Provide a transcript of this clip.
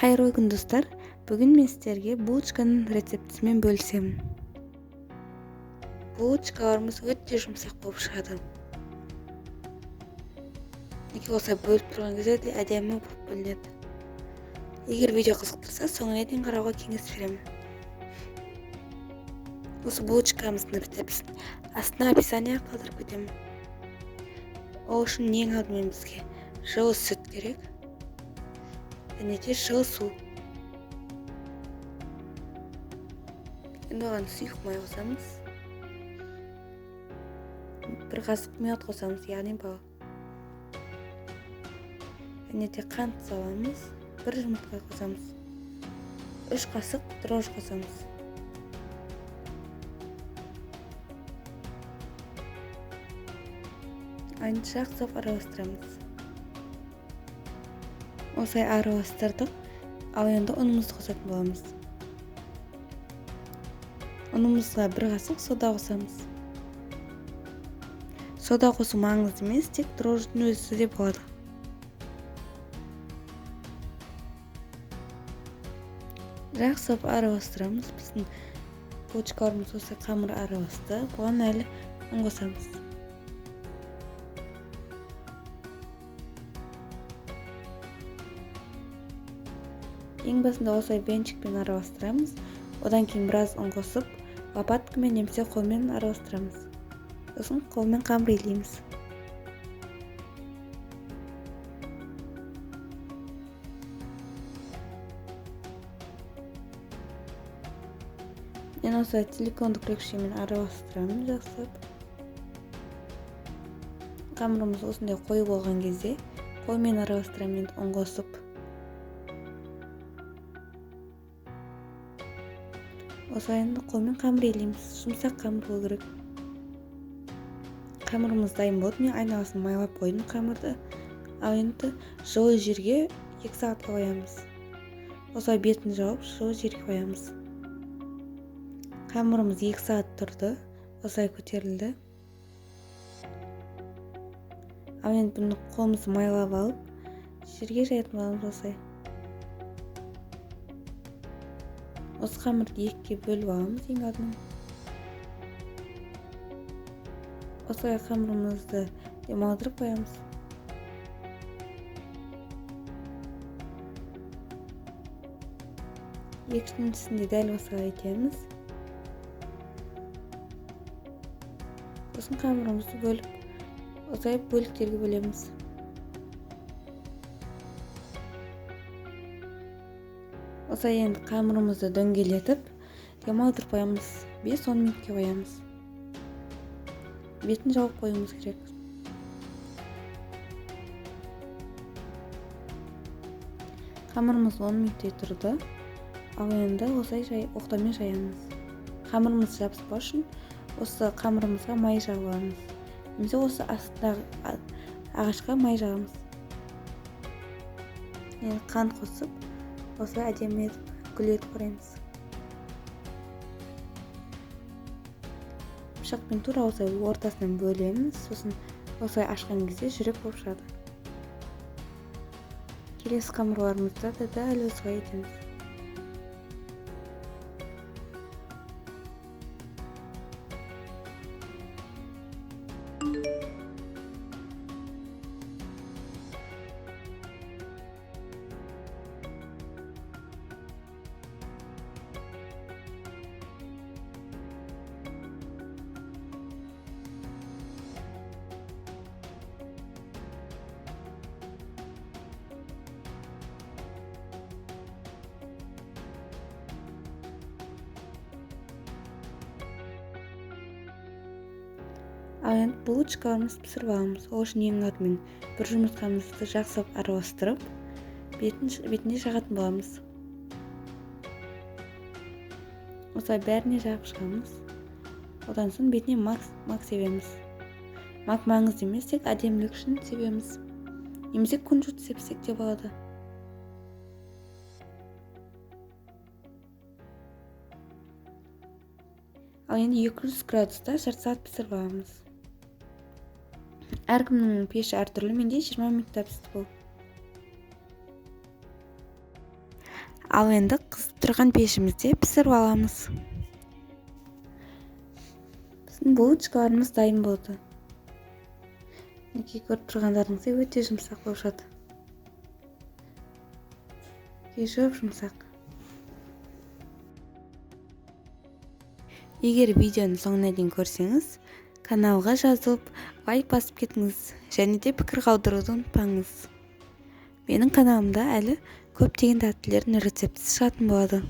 Қайырлы күн, достар! Бүгін мен сіздерге булочканың рецептісімен бөлісемін. Булочкаларымыз өте жұмсақ болып шығады. Неге осылай бөліп тұрған кезде де әдемі болып бөлінеді. Егер видео қызықтырса, соңына дейін қарауға кеңес беремін. Осы булочкамыздың рецептісін астына описание қалдырып кетемін. Ол үшін ең алдымен бізге жылы сүт керек және де жылы су. Енді оған сұйық май қосамыз. Бір қасық мед қосамыз, яғни бал. Және де қант саламыз, бір жұмыртқа қосамыз. 3 қасық дрожж қосамыз. Енді жақсылап араластырамыз. Осылай араластырдық. Ал енді ұнымызды қосатын боламыз. Ұнымызға бір қасық сода қосамыз. Сода қосу маңызды емес, тек дрожждің өзі де болады. Жақсылап араластырамыз. Біздің булочкаларымыз осы қамыр араласты. Бұған әлі ұн қосамыз. Ең басында осылай венчикпен араластырамыз. Одан кейін біраз ұн қосып, лопаткамен немесе қолмен араластырамыз. Сосын қолмен қамыр илейміз. Мен осылай силиконды күрекшемен араластырамын жақсылап. Қамырымыз осындай қою болған кезде қолмен араластырамын енді ұн қосып. Осылай енді қолмен қамыр илейміз. Жұмсақ қамыр болу керек. Қамырымыз дайын болды. Мен айналасын майлап қойдым қамырды. Ал енді жылы жерге 2 сағатқа қоямыз. Осылай бетін жауып жылы жерге қоямыз. Қамырымыз 2 сағат тұрды. Осылай көтерілді. Ал енді бұны қолымызды майлап алып, жерге жаятын боламыз осылай. Осы қамырды 2-ге бөліп аламыз ең алдымен. Осылай қамырымызды демалдырып қоямыз. Екіншісін де дәл осылай етеміз. Сосын қамырымызды бөліп, осылай бөліктерге бөлеміз. Осылай енді қамырымызды дөңгелетіп, демалдырып қоямыз. 5-10 минутке қоямыз. Бетін жауып қоюымыз керек. Қамырымыз 10 минуттай тұрды. Ал енді осылай оқтаумен жаямыз. Қамырымыз жабыспау үшін осы қамырымызға май жағып аламыз. Немесе осы астындағы ағашқа май жағамыз. Енді қант қосып, осылай әдемі етіп гүл етіп ораймыз. Пышақпен тура осылай ортасынан бөлеміз, сосын осылай ашқан кезде жүрек болып шығады. Келесі қамырларымызды да дәл осылай етеміз. Ал енді булочкаларымызды пісіріп аламыз. Ол үшін ең алдымен бір жұмыртқамызды жақсылап араластырып, бетіне жағатын боламыз. Осылай бәріне жағып шығамыз. Одан соң бетіне мак себеміз. Мак маңызды емес, тек әдемілік үшін себеміз. Немесе кунжут сепсек те болады. Ал енді 200 градуста жарты сағат пісіріп аламыз. Әркімнің пеші әртүрлі, менде 20 минутта пісті бұл. Ал енді қызып тұрған пешімізде пісіріп аламыз. Біздің булочкаларымыз дайын болды. Мінекей, көріп тұрғандарыңыздай, өте жұмсақ болып жатыр, жұп-жұмсақ. Егер видеоның соңына дейін көрсеңіз, каналға жазылып, лайк басып кетіңіз және де пікір қалдыруды ұмытпаңыз. Менің каналымда әлі көптеген тәттілердің рецептісі шығатын болады.